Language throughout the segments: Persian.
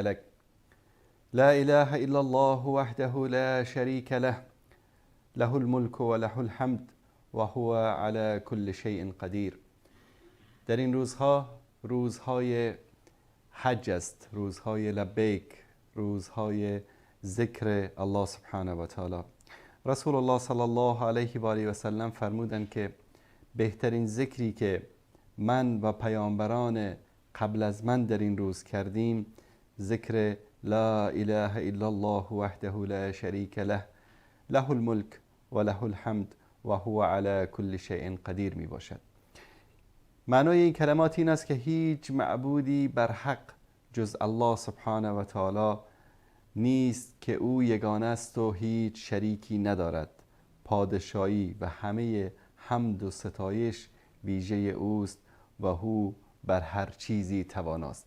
لك. لا إله إلا الله وحده لا شريك له، له الملك وله الحمد وهو على كل شيء قدیر. در این روزها، روزهای حج است، روزهای لبیک، روزهای ذکر الله سبحانه و تعالی. رسول الله صلی الله علیه و آله و سلم فرمودند که بهترین ذکری که من و پیامبران قبل از من در این روز کردیم ذکر لا اله الا الله وحده لا شریک له، له الملک و له الحمد و هو علی کل شیء قدیر می باشد. معنای این کلمات این است که هیچ معبودی بر حق جز الله سبحانه و تعالی نیست که او یگانه است و هیچ شریکی ندارد. پادشاهی و همه حمد و ستایش ویژه اوست و او بر هر چیزی تواناست.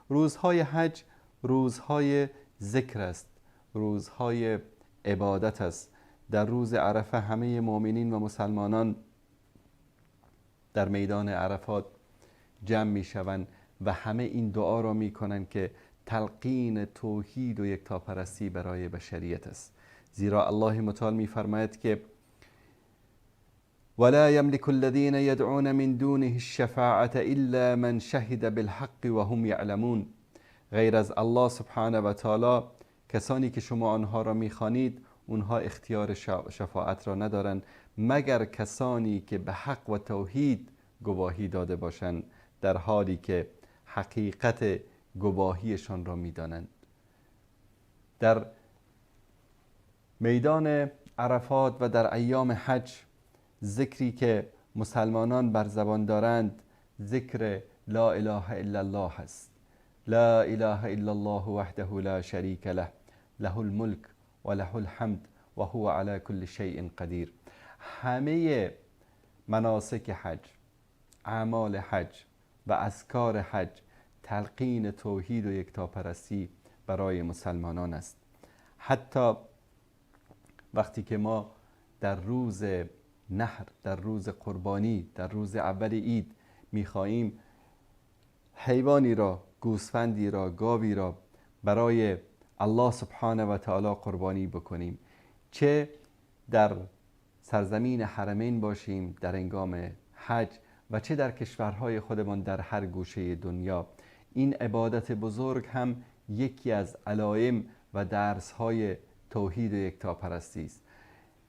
روزهای حج روزهای ذکر است، روزهای عبادت است. در روز عرفه همه مؤمنین و مسلمانان در میدان عرفات جمع می شوند و همه این دعا را می کنند که تلقین توحید و یکتاپرستی برای بشریت است. زیرا الله متعال می فرماید که ولا يملك الذين يدعون من دونه الشفاعة إلا من شهد بالحق وهم يعلمون. غیر از الله سبحانه و تعالی کسانی که شما آنها را میخوانید اونها اختیار شفاعت را ندارند مگر کسانی که به حق و توحید گواهی داده باشند، در حالی که حقیقت گواهیشان را میدانند. در میدان عرفات و در ایام حج ذکری که مسلمانان بر زبان دارند ذکر لا اله الا الله است. لا اله الا الله وحده لا شریک له، له الملک و له الحمد و هو علی کل شیء قدیر. همه مناسک حج، اعمال حج و اذکار حج تلقین توحید و یکتاپرستی برای مسلمانان است. حتی وقتی که ما در روز نحر، در روز قربانی، در روز اول عید میخواهیم حیوانی را، گوسفندی را، گاوی را برای الله سبحانه و تعالی قربانی بکنیم، چه در سرزمین حرمین باشیم در هنگام حج و چه در کشورهای خودمان در هر گوشه دنیا، این عبادت بزرگ هم یکی از علایم و درسهای توحید و یکتاپرستی است.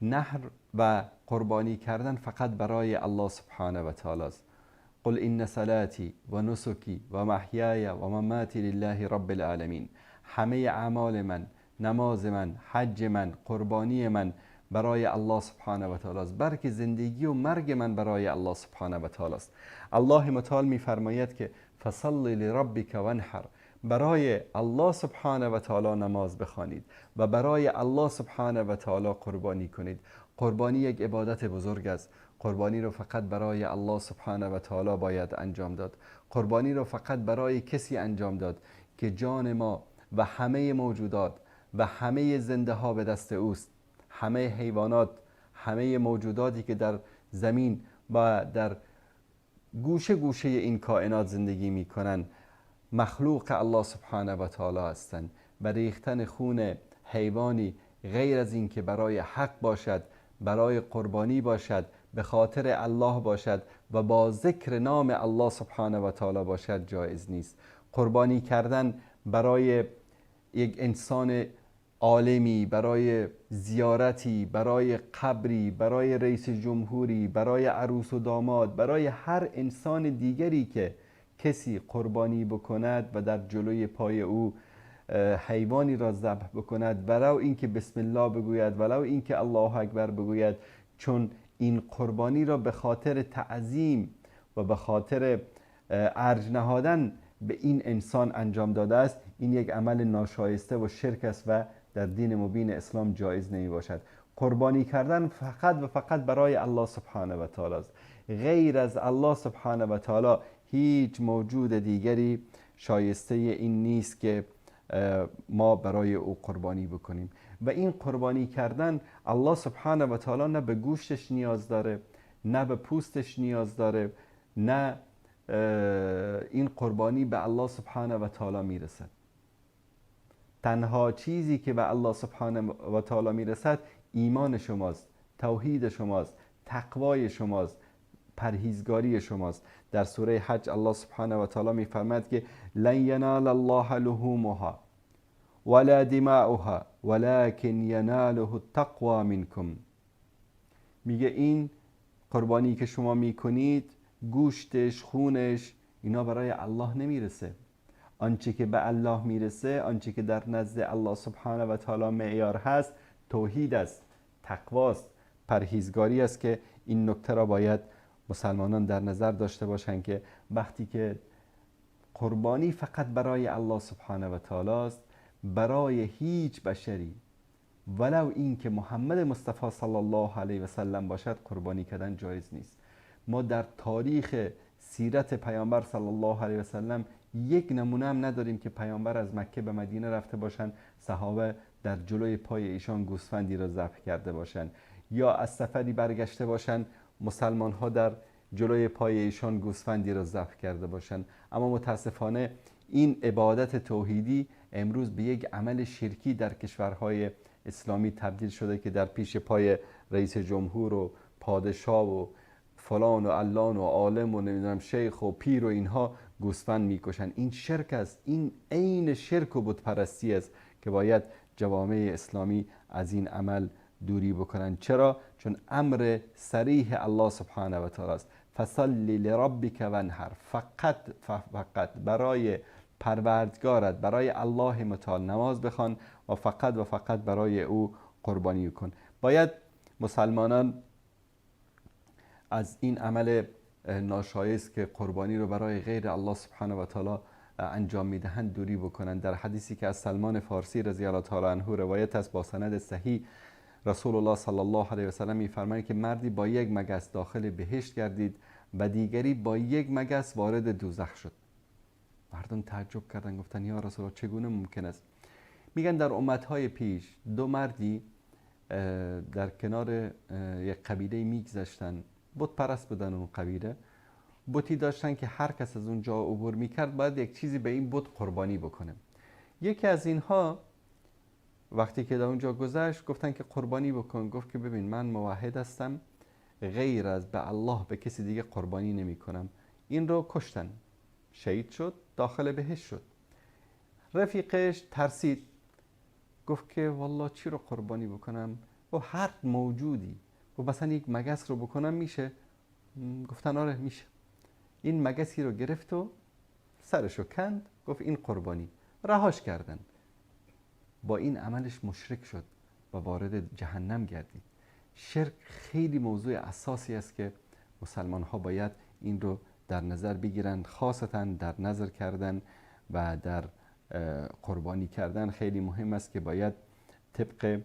نحر و قربانی کردن فقط برای الله سبحانه و تعالی است. قل ان صلاتی و نسکی و محیای و مماتی لله رب العالمین. همه اعمال من، نماز من، حج من، قربانی من برای الله سبحانه و تعالی است، بلکه زندگی و مرگ من برای الله سبحانه و تعالی است. الله متعال می‌فرماید که فصل لربک وانحر، برای الله سبحانه و تعالی نماز بخوانید و برای الله سبحانه و تعالی قربانی کنید. قربانی یک عبادت بزرگ است. قربانی رو فقط برای الله سبحانه و تعالی باید انجام داد. قربانی رو فقط برای کسی انجام داد که جان ما و همه موجودات و همه زنده ها به دست اوست. همه حیوانات، همه موجوداتی که در زمین و در گوشه گوشه این کائنات زندگی میکنن مخلوق الله سبحانه و تعالی هستند. و ریختن خون حیوانی غیر از این که برای حق باشد، برای قربانی باشد، به خاطر الله باشد و با ذکر نام الله سبحانه و تعالی باشد جایز نیست. قربانی کردن برای یک انسان عالمی، برای زیارتی، برای قبری، برای رئیس جمهوری، برای عروس و داماد، برای هر انسان دیگری که کسی قربانی بکند و در جلوی پای او حیوانی را ذبح بکند، ولو اینکه بسم الله بگوید، ولو اینکه الله اکبر بگوید، چون این قربانی را به خاطر تعظیم و به خاطر ارج نهادن به این انسان انجام داده است، این یک عمل ناشایسته و شرک است و در دین مبین اسلام جایز نمی باشد. قربانی کردن فقط و فقط برای الله سبحانه و تعالی است. غیر از الله سبحانه و تعالی هیچ موجود دیگری شایسته این نیست که ما برای او قربانی بکنیم. و این قربانی کردن الله سبحانه و تعالی نه به گوشتش نیاز داره، نه به پوستش نیاز داره، نه این قربانی به الله سبحانه و تعالی میرسد. تنها چیزی که به الله سبحانه و تعالی میرسد ایمان شماست، توحید شماست، تقوای شماست، پرهیزگاری شماست. در سوره حج الله سبحانه و تعالی میفرماید که لن ینال الله لحومها ولا دماؤها ولكن یناله التقوی منکم. میگه این قربانی که شما میکنید، گوشتش، خونش، اینا برای الله نمیرسه. آنچه که به الله میرسه، آنچه که در نزد الله سبحانه و تعالی معیار هست، توحید است، تقواست، پرهیزگاری است. که این نکته را باید مسلمانان در نظر داشته باشند که وقتی که قربانی فقط برای الله سبحانه و تعالی است، برای هیچ بشری ولو این که محمد مصطفی صلی الله علیه و سلم باشد قربانی کردن جایز نیست. ما در تاریخ سیرت پیامبر صلی الله علیه و سلم یک نمونه هم نداریم که پیامبر از مکه به مدینه رفته باشند، صحابه در جلوی پای ایشان گوسفندی را ذبح کرده باشند، یا از سفری برگشته باشند مسلمان ها در جلوی پای ایشان گوسفندی را ذبح کرده باشند. اما متاسفانه این عبادت توحیدی امروز به یک عمل شرکی در کشورهای اسلامی تبدیل شده که در پیش پای رئیس جمهور و پادشاه و فلان و علان و عالم و نمیدونم شیخ و پیر و اینها گوسفند میکشن. این شرک است، این عین شرک و بت پرستی است که باید جوامع اسلامی از این عمل دوری بکنن. چرا؟ چون امر صریح الله سبحانه و تعالی است. فصل لربک وانحر، فقط برای پروردگارت، برای الله متعال نماز بخوان و فقط و فقط برای او قربانی کن. باید مسلمانان از این عمل ناشایست که قربانی رو برای غیر الله سبحانه و تعالی انجام میدهند دوری بکنند. در حدیثی که از سلمان فارسی رضی الله تعالی عنه روایت است با سند صحیح، رسول الله صلی الله علیه و سلم میفرمایند که مردی با یک مگس داخل بهشت گردید و دیگری با یک مگس وارد دوزخ شد. مردم تعجب کردند، گفتند یا رسول الله چگونه ممکن است؟ میگن در امتهای پیش دو مردی در کنار یک قبیله میگذشتند، بت پرست بودن. اون قبیله بتی داشتن که هر کس از اونجا عبور میکرد باید یک چیزی به این بت قربانی بکنه. یکی از اینها وقتی که در اونجا گذشت گفتن که قربانی بکن. گفت که ببین من موحد هستم، غیر از به الله به کسی دیگه قربانی نمی کنم. این رو کشتن، شهید شد، داخل بهشت شد. رفیقش ترسید، گفت که والله چی رو قربانی بکنم؟ و هر موجودی، گفت مثلا یک مگس رو بکنم میشه؟ گفتن آره میشه. این مگسی رو گرفت و سرشو کند، گفت این قربانی. رهاش کردن. با این عملش مشرک شد و وارد جهنم گردید. شرک خیلی موضوع اساسی است که مسلمان ها باید این رو در نظر بگیرند، خاصتا در نظر کردن و در قربانی کردن خیلی مهم است که باید طبق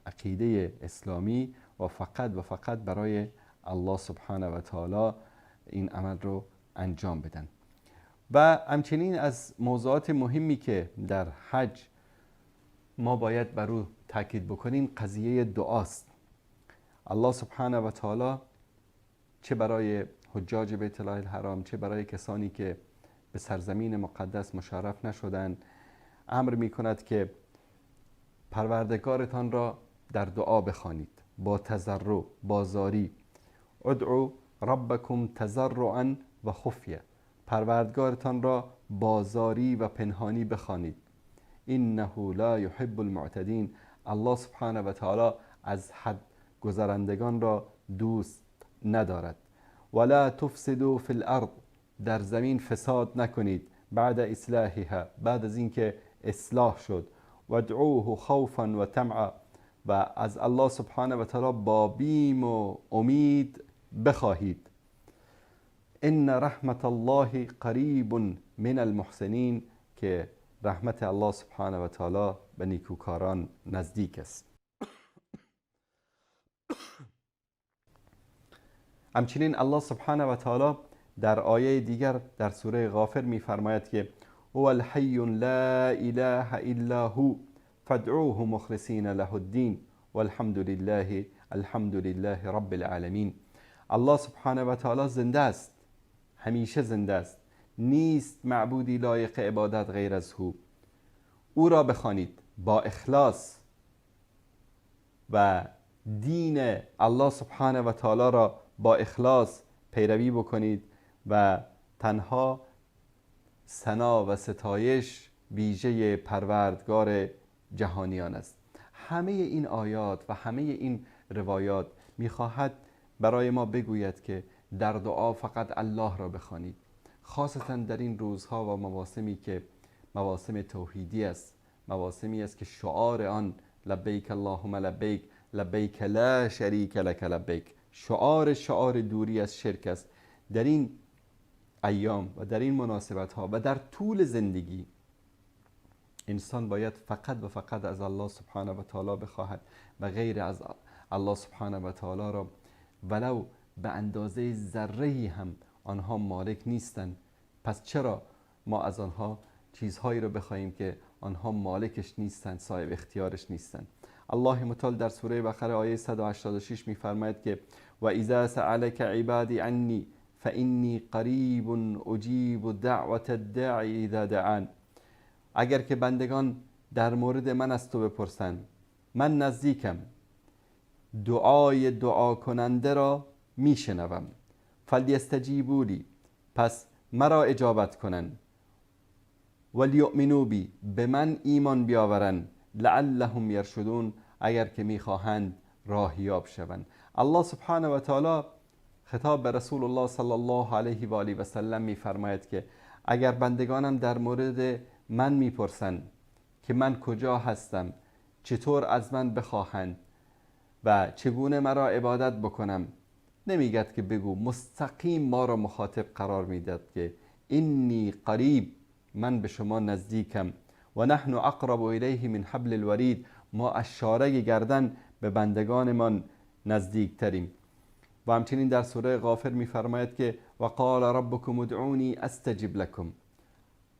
عقیده اسلامی و فقط و فقط برای الله سبحانه و تعالی این عمل رو انجام بدن. و همچنین از موضوعات مهمی که در حج ما باید بر او تاکید بکنیم قضیه دعاست. الله سبحانه و تعالی چه برای حجاج بیت الله الحرام، چه برای کسانی که به سرزمین مقدس مشرف نشدند، امر می کند که پروردگارتان را در دعا بخوانید با تضرع، با زاری. ادعوا ربکم تضرعا و خفیه، پروردگارتان را با زاری و پنهانی بخوانید. انه لا یحب المعتدین، الله سبحانه و تعالی از حد گذرندگان را دوست ندارد. ولا تفسدوا فی الارض، در زمین فساد نکنید، بعد اصلاحها، بعد از اینکه اصلاح شد. وادعوه خوفا و طمعا، و از الله سبحانه و تعالی با بیم و امید بخواهید. ان رحمت الله قریب من المحسنین، که رحمت الله سبحانه و تعالی به نیکوکاران نزدیک است. همچنین الله سبحانه و تعالی در آیه دیگر در سوره غافر می‌فرماید که هو الحی لا اله الا هو فادعوه مخلصین له الدین والحمد لله الحمد لله رب العالمین. الله سبحانه و تعالی زنده است، همیشه زنده است، نیست معبودی لایق عبادت غیر از او. او را بخوانید با اخلاص و دین الله سبحانه و تعالی را با اخلاص پیروی بکنید و تنها ثنا و ستایش ویژه پروردگار جهانیان است. همه این آیات و همه این روایات میخواهد برای ما بگوید که در دعا فقط الله را بخوانید، خاصتا در این روزها و مواسمی که مواسم توحیدی است، مواسمی است که شعار آن لبیک اللهم لبیک لبیک لا شریک لک لبیک، شعار دوری از شرک است. در این ایام و در این مناسبت ها و در طول زندگی انسان باید فقط و فقط از الله سبحانه و تعالی بخواهد و غیر از الله سبحانه و تعالی را ولو به اندازه ذره‌ای هم آنها مالک نیستند. پس چرا ما از آنها چیزهایی را بخواهیم که آنها مالکش نیستند، صاحب اختیارش نیستند؟ الله متعال در سوره بقره آیه 186 می‌فرماید که و اذا سألک عبادی عنی فانی قریب اجیب دعوة الداعی اذا دعان. اگر که بندگان در مورد من از تو بپرسند، من نزدیکم، دعای دعا کننده را میشنوم. فلیستجیبوا لی، پس مرا اجابت کنند، ولیؤمنوا بی، به من ایمان بیاورند، لعلهم یرشدون، اگر که میخواهند راه یاب شوند. الله سبحانه و تعالی خطاب به رسول الله صلی الله علیه و آله و سلم میفرماید که اگر بندگانم در مورد من میپرسند که من کجا هستم، چطور از من بخواهند و چگونه مرا عبادت بکنم، نمیگد که بگو، مستقیم ما را مخاطب قرار میداد که انی قریب، من به شما نزدیکم، و نحن اقرب الیه من حبل الورید، ما از شارگ گردن به بندگانمان نزدیکتریم. و همچنین در سوره غافر میفرماید که و قال ربکم ادعونی استجب لکم،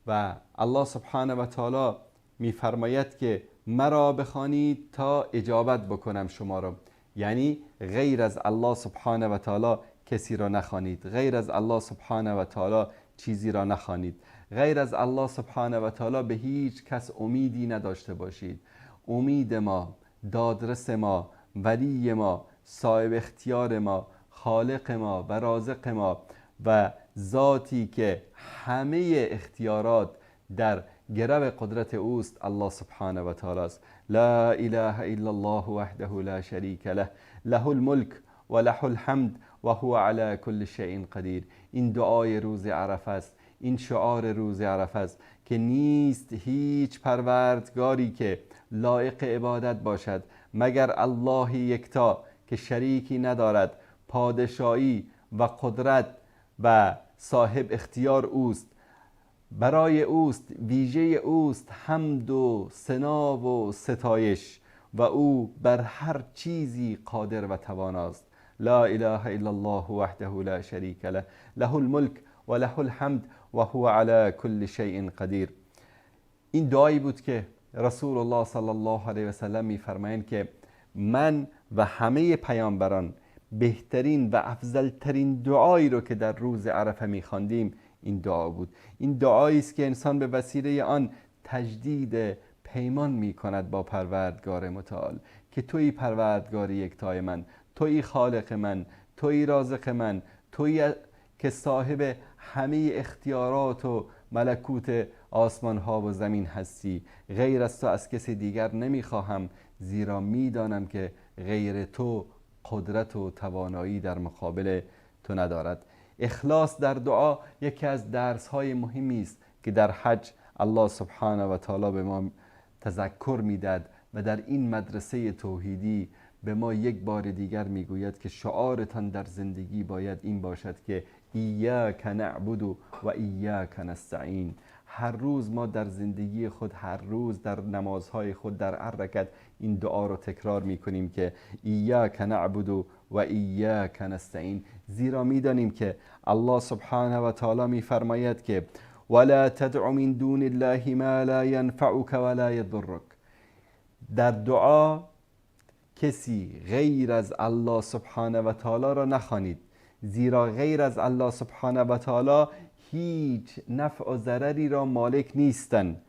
و الله سبحانه و تعالی میفرماید که مرا بخوانید تا اجابت بکنم شما را. یعنی غیر از الله سبحانه و تعالی کسی را نخوانید، غیر از الله سبحانه و تعالی چیزی را نخوانید، غیر از الله سبحانه و تعالی به هیچ کس امیدی نداشته باشید. امید ما، دادرس ما، ولی ما، صاحب اختیار ما، خالق ما و رازق ما و ذاتی که همه اختیارات در گرو قدرت اوست، الله سبحانه و تعالی است. لا اله الا الله وحده لا شریک له، له الملک و له الحمد و هو علی کل شیء قدیر. این دعای روز عرفه است، این شعار روز عرفه است که نیست هیچ پروردگاری که لایق عبادت باشد مگر الله یکتا که شریکی ندارد، پادشاهی و قدرت و صاحب اختیار اوست، برای اوست، ویژه اوست حمد و ثنا و ستایش و او بر هر چیزی قادر و تواناست. لا اله الا الله وحده لا شریک له، له الملک و له الحمد و هو علی کل شیء قدیر. این دعایی بود که رسول الله صلی الله علیه و سلم می‌فرمایند که من و همه پیامبران بهترین و افضلترین دعایی رو که در روز عرفه می‌خواندیم این دعا بود. این دعایی است که انسان به وسیله آن تجدید پیمان می‌کند با پروردگار متعال که تویی پروردگار یکتای من، تویی خالق من، تویی رازق من، تویی که صاحب همه اختیارات و ملکوت آسمان ها و زمین هستی، غیر از تو از کسی دیگر نمیخواهم، زیرا میدانم که غیر تو قدرت و توانایی در مقابل تو ندارد. اخلاص در دعا یکی از درس های مهمی است که در حج الله سبحانه و تعالی به ما تذکر میداد و در این مدرسه توحیدی به ما یک بار دیگر میگوید که شعارتان در زندگی باید این باشد که ایاک نعبد و ایاک نستعین. هر روز ما در زندگی خود، هر روز در نمازهای خود، در هر رکعت این دعا رو تکرار میکنیم که ایاک نعبد و ایاک نستعین، زیرا میدانیم که الله سبحانه و تعالی میفرماید که ولا تدع من دون الله ما لا ينفعك ولا يضرك. در دعا کسی غیر از الله سبحانه و تعالی را نخوانید، زیرا غیر از الله سبحانه و تعالی هیچ نفع و ضرری را مالک نیستند.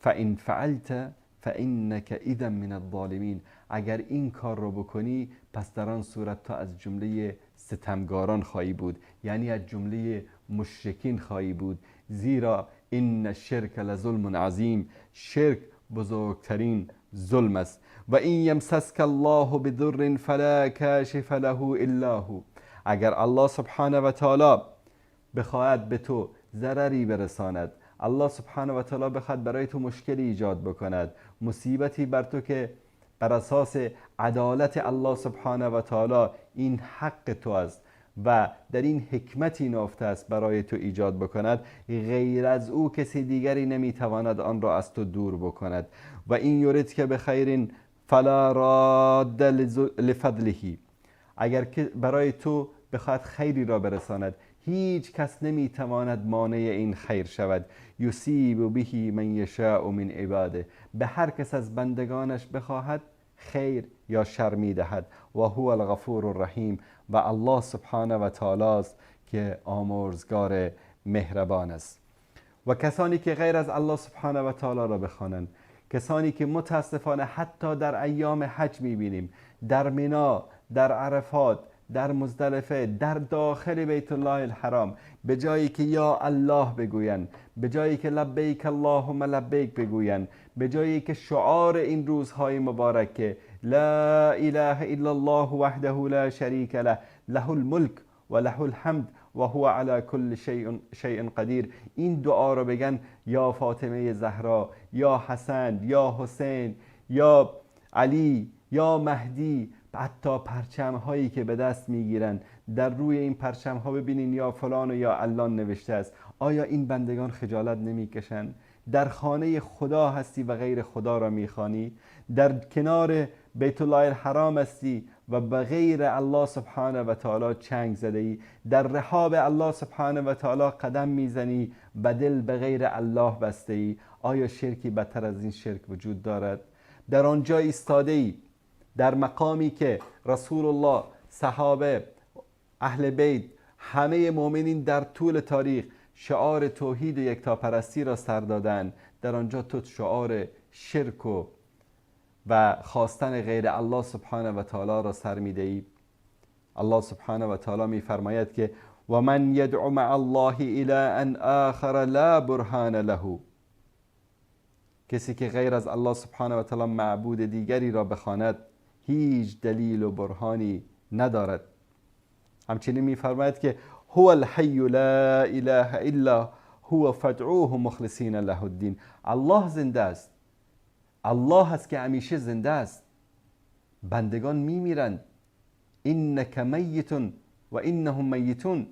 فان فعلت فانک اذا من الظالمین. اگر این کار رو بکنی پس در آن صورت تو از جمله ستمگاران خواهی بود، یعنی از جمله مشرکین خواهی بود. زیرا ان الشرک لظلم عظیم، شرک بزرگترین ظلم است. و این یمسسک الله بضر فلا کاشف له الا هو. اگر الله سبحانه و تعالی بخواهد به تو ضرری برساند، الله سبحانه و تعالی بخواهد برای تو مشکلی ایجاد بکند، مصیبتی بر تو که بر اساس عدالت الله سبحانه و تعالی این حق تو است و در این حکمتی نهفته است برای تو ایجاد بکند، غیر از او کسی دیگری نمیتواند آن را از تو دور بکند. و این یرید که به خیر فلا راد لفضله. اگر که برای تو بخواهد خیری را برساند، هیچ کس نمیتواند مانع این خیر شود. یصیب به من یشاء من عباده. به هر کس از بندگانش بخواهد خیر یا شر میدهد. و هو الغفور الرحیم. و الله سبحانه و تعالی است که آمرزگار مهربان است. و کسانی که غیر از الله سبحانه و تعالی را بخوانند، کسانی که متاسفانه حتی در ایام حج میبینیم، در منا، در عرفات، در مزدلفه، در داخل بیت الله الحرام، به جایی که یا الله بگویند، به جایی که لبیک اللهم لبیک بگویند، به جایی که شعار این روزهای مبارک که لا اله الا الله وحده لا شریک له له الملک و له الحمد و هو علی کل شیء قدیر، این دعا رو بگن، یا فاطمه زهرا، یا حسن، یا حسین، یا علی، یا مهدی، حتی پرچم هایی که به دست میگیرن در روی این پرچم ها ببینین یا فلان و یا علان نوشته است. آیا این بندگان خجالت نمیکشن؟ در خانه خدا هستی و غیر خدا را میخوانی، در کنار بیت الله الحرام هستی و به غیر الله سبحانه و تعالی چنگ زده ای، در رحاب الله سبحانه و تعالی قدم میزنی و دل به غیر الله بسته ای. آیا شرکی بدتر از این شرک وجود دارد؟ در آنجا ایستاده ای، در مقامی که رسول الله، صحابه، اهل بیت، همه مؤمنین در طول تاریخ شعار توحید و یکتاپرستی را سر دادن، در آنجا تو شعار شرک و خواستن غیر الله سبحانه و تعالی را سر میدهی. الله سبحانه و تعالی میفرماید که و من یدعو مع الله الی آخر لا برهان له. کسی که غیر از الله سبحانه و تعالی معبود دیگری را بخواند هیچ دلیل و برهانی ندارد. همچنین میفرماید که هو الحی لا اله الا هو فادعوه مخلصین له الدین. الله زنده است، الله هست که همیشه زنده است. بندگان میمیرند، انک میت و انهم میتون.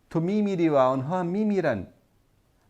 تو میمیری و آنها هم میمیرند،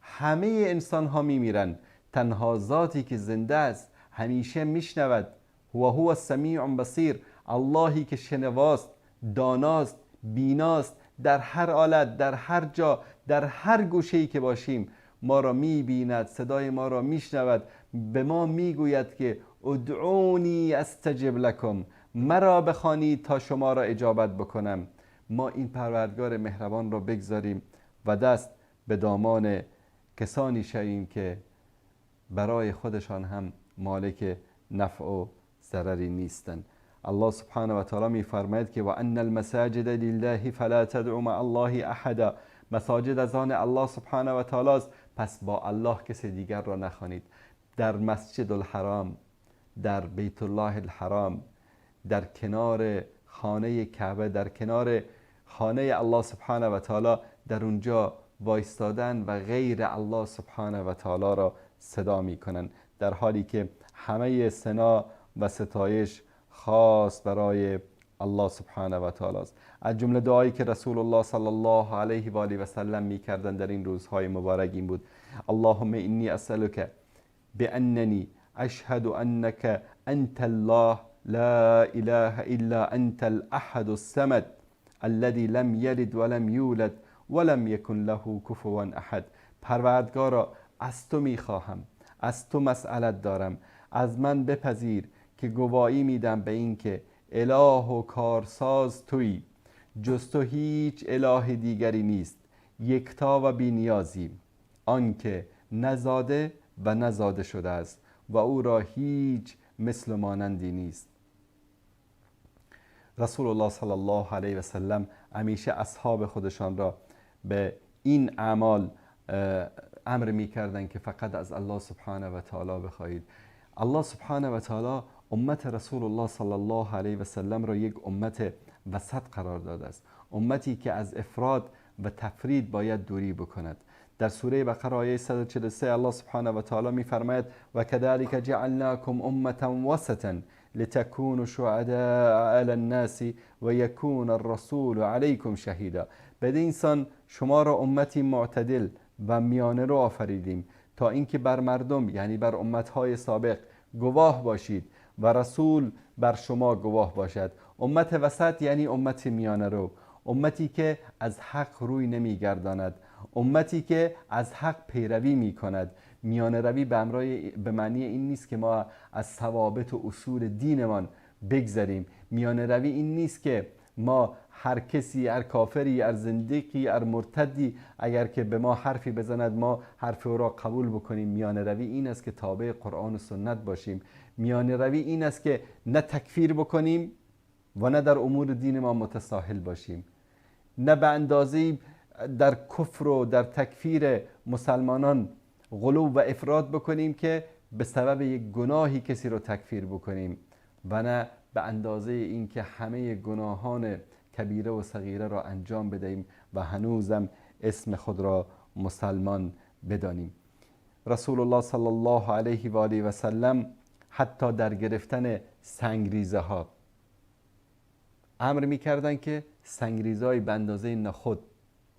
همه انسان ها میمیرند. تنها ذاتی که زنده است همیشه میشنود، و هو السمیع البصیر. اللهی که شنواست، داناست، بیناست، در هر حالت، در هر جا، در هر گوشه‌ای که باشیم ما را میبیند، صدای ما را میشنود، به ما میگوید که ادعونی استجب لکم، مرا بخوانید تا شما را اجابت بکنم. ما این پروردگار مهربان را بگذاریم و دست به دامان کسانی شویم که برای خودشان هم مالک نفع و ضرری نیستند. الله سبحانه و تعالی میفرماید که و ان المساجد لله فلا تدعوا مع الله احدا. مساجد از آن الله سبحانه و تعالی است، پس با الله کسی دیگر را نخوانید. در مسجد الحرام، در بیت الله الحرام، در کنار خانه کعبه، در کنار خانه الله سبحانه و تعالی، در اونجا وایستادن و غیر الله سبحانه و تعالی را صدا میکنن، در حالی که همه ثنا و ستایش خاص برای الله سبحانه و تعالی است. از جمله دعایی که رسول الله صلی الله علیه و آله و سلم میکردن در این روزهای مبارک این بود: اللهم انی اسألک بأننی اشهد انک انت الله لا اله الا انت الاحد الصمد الذی لم یلد ولم یولد ولم یکن له کفوا احد. پروردگارا، از تو میخواهم، از تو مسئلت دارم، از من بپذیر که گواهی میدم به این که اله و کارساز تویی، جز تو هیچ اله دیگری نیست، یکتا و بینیازی، آنکه نزاده و نه زاده شده است و او را هیچ مثل و مانندی نیست. رسول الله صلی الله علیه و سلم همیشه اصحاب خودشان را به این اعمال امر می‌کردند که فقط از الله سبحانه و تعالی بخواهید. الله سبحانه و تعالی امت رسول الله صلی الله علیه و سلم را یک امت وسط قرار داده است، امتی که از افراد و تفرید باید دوری بکند. در سوره بقره آیه 143 الله سبحانه و تعالی می‌فرماید و کذلک جعلناکم امة وسطا لتکونوا شهداء علی الناس و یکون الرسول علیکم شهیدا. بدین سان شما را امتی معتدل و میانه رو آفریدیم تا اینکه بر مردم، یعنی بر امتهای سابق، گواه باشید و رسول بر شما گواه باشد. امت وسط یعنی امت میانه رو، امتی که از حق روی نمیگرداند، امتی که از حق پیروی میکند. میانه روی به معنی این نیست که ما از ثوابت و اصول دینمان بگذریم. میانه روی این نیست که ما هر کسی، هر کافری، هر زندیقی، هر مرتدی اگر که به ما حرفی بزند ما حرف او را قبول بکنیم. میانه روی این است که تابع قرآن و سنت باشیم. میانه روی این است که نه تکفیر بکنیم و نه در امور دین ما متساهل باشیم، نه به اندازه‌ای در کفر و در تکفیر مسلمانان غلو و افراد بکنیم که به سبب یک گناهی کسی رو تکفیر بکنیم، و نه به اندازه این که همه گناهان کبیره و صغیره را انجام بدهیم و هنوزم اسم خود را مسلمان بدانیم. رسول الله صلی الله علیه و آله و سلم حتی در گرفتن سنگریزه ها امر می‌کردند که سنگریزه‌ای به اندازه نخود،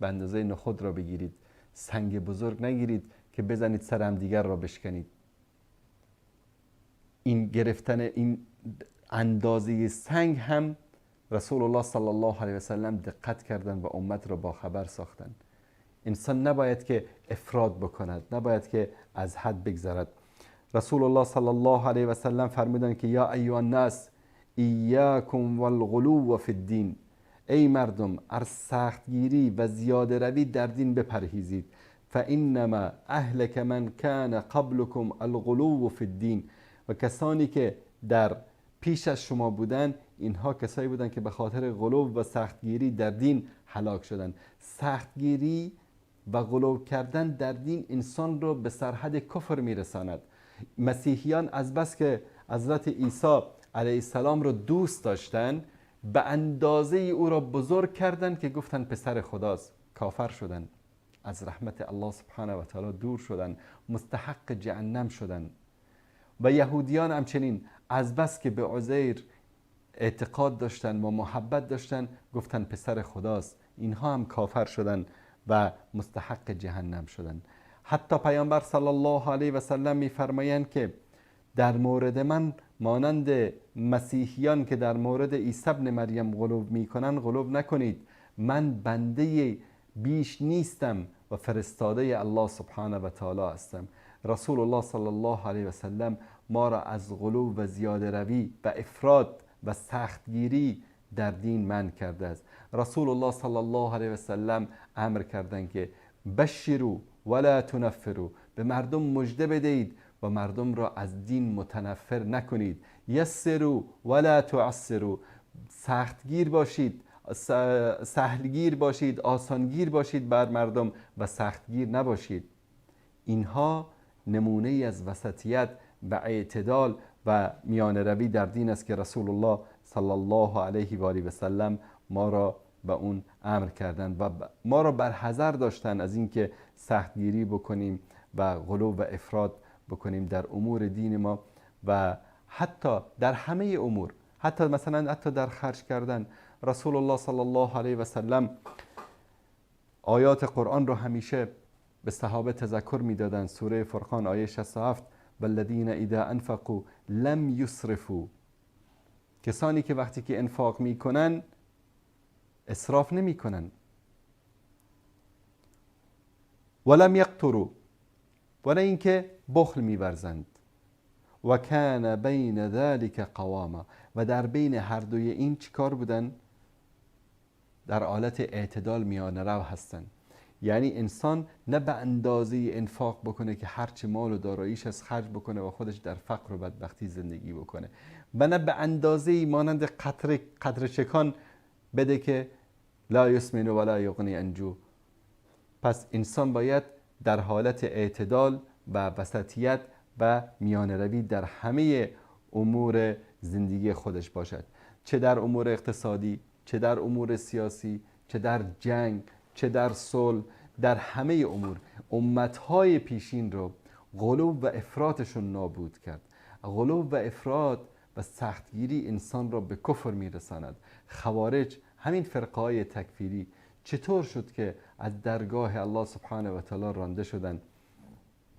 به اندازه نخود را بگیرید، سنگ بزرگ نگیرید که بزنید سر هم دیگر را بشکنید. این گرفتن این اندازه سنگ هم رسول الله صلی الله علیه و سلم دقت کردند و امت را با خبر ساختند. انسان نباید که افراد بکند، نباید که از حد بگذرد. رسول الله صلی الله علیه و سلم فرمودند که یا ایها الناس ایاکم والغلو فی الدین، ای مردم از سختگیری و زیاده روی در دین بپرهیزید. فانما اهلک من کان قبلکم الغلو فی الدین، و کسانی که در پیش از شما بودن اینها کسایی بودند که به خاطر غلو و سختگیری در دین هلاک شدند. سختگیری و غلو کردن در دین انسان رو به سرحد کفر میرساند. مسیحیان از بس که حضرت عیسی علیه السلام رو دوست داشتن به اندازه او را بزرگ کردند که گفتن پسر خداست، کافر شدند، از رحمت الله سبحانه و تعالی دور شدند، مستحق جهنم شدند. و یهودیان همچنین از بس که به عزیر اعتقاد داشتن و محبت داشتن گفتن پسر خداست، اینها هم کافر شدند و مستحق جهنم شدند. حتی پیامبر صلی الله علیه و سلم می‌فرمایند که در مورد من مانند مسیحیان که در مورد عیسی ابن مریم غلو میکنن غلو نکنید، من بنده بیش نیستم و فرستاده الله سبحانه و تعالی هستم. رسول الله صلی الله علیه و سلم ما را از غلو و زیاده روی و افراد و سختگیری در دین منع کرده است. رسول الله صلی الله علیه و سلم امر کردند که بشروا ولا تنفروا، به مردم مژده بدهید و مردم را از دین متنفر نکنید. یسروا ولا تعسروا، سختگیر باشید، سهلگیر باشید، آسانگیر باشید بر مردم و سختگیر نباشید. اینها نمونه ای از وسطیت و اعتدال و میانه روی در دین است که رسول الله صلی الله علیه و آله و سلم ما را به اون امر کردند و ما را بر حذر داشتند از اینکه سختگیری بکنیم و غلو و افراد بکنیم در امور دین ما و حتی در همه امور، حتی مثلا حتی در خرج کردن. رسول الله صلی الله علیه و سلم آیات قرآن را همیشه به صحابه تذکر میدادند. سوره فرقان آیه 67، والذین اذا انفقوا لم یسرفوا، کسانی که وقتی که انفاق میکنن اسراف نمیکنن، ولم یقتروا، و نه اینکه بخل میورزند، و کان بین ذلک قواما، و در بین هر دوی این چیکار بودن؟ در حالت اعتدال میانه رو هستند. یعنی انسان نه به اندازه انفاق بکنه که هرچه مال و داراییش از خرج بکنه و خودش در فقر و بدبختی زندگی بکنه، و نه به اندازه مانند قطره چکان بده که لا یسمن ولا یغنی عن جوع. پس انسان باید در حالت اعتدال و وسطیت و میانه روی در همه امور زندگی خودش باشد، چه در امور اقتصادی، چه در امور سیاسی، چه در جنگ، چه در صلح، در همه امور. امتهای پیشین رو غلو و افراطشون نابود کرد. غلو و افراط و سختگیری انسان را به کفر میرساند. خوارج، همین فرقه‌های تکفیری، چطور شد که از درگاه الله سبحانه و تعالی رانده شدند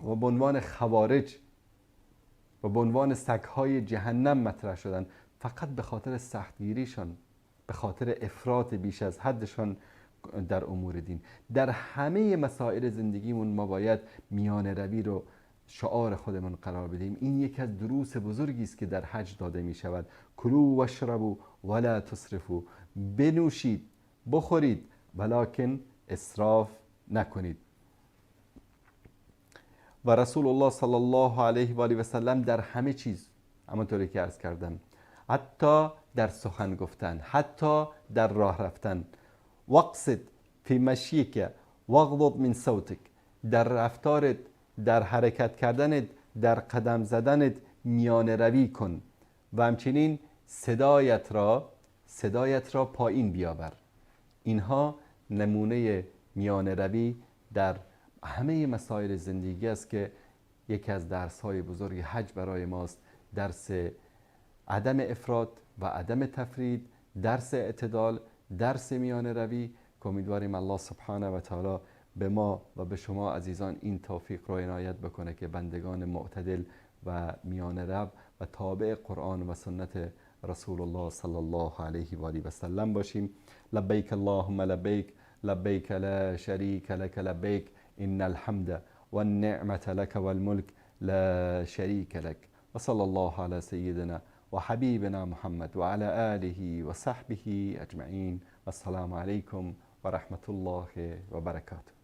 و به عنوان خوارج و به عنوان سگ‌های جهنم مطرح شدند؟ فقط به خاطر سختگیریشان، به خاطر افراط بیش از حدشان در امور دین. در همه مسائل زندگیمون ما باید میانه روی رو شعار خودمون قرار بدیم. این یکی از دروس بزرگی است که در حج داده می شود. کلوا واشربوا ولا تسرفوا، بنوشید بخورید ولکن اسراف نکنید. و رسول الله صلی الله علیه و آله و سلم در همه چیز، همانطوری که عرض کردم، حتی در سخن گفتن، حتی در راه رفتن، واقصد فی مشیک واغضض من صوتک، در رفتارت، در حرکت کردنت، در قدم زدنت میانه روی کن و همچنین صدایت را پایین بیاور. اینها نمونه میانه روی در همه مسائل زندگی است که یکی از درس‌های بزرگ حج برای ماست. درس عدم افراط و عدم تفرید، درس اعتدال، درس میانه روی، که امیدواریم الله سبحانه و تعالی به ما و به شما عزیزان این توفیق را عنایت بکنه که بندگان معتدل و میانه رو و تابع قرآن و سنت رسول الله صلی الله علیه و آله و سلم باشیم. لبیک اللهم لبیک، لبیک لا شریک لک لبیک، ان الحمد والنعمة لك والملك لا شریک لک. و صلی الله علی سیدنا و حبیبنا محمد و علی آله و صحبه اجمعین. السلام علیکم و رحمت الله و برکاته.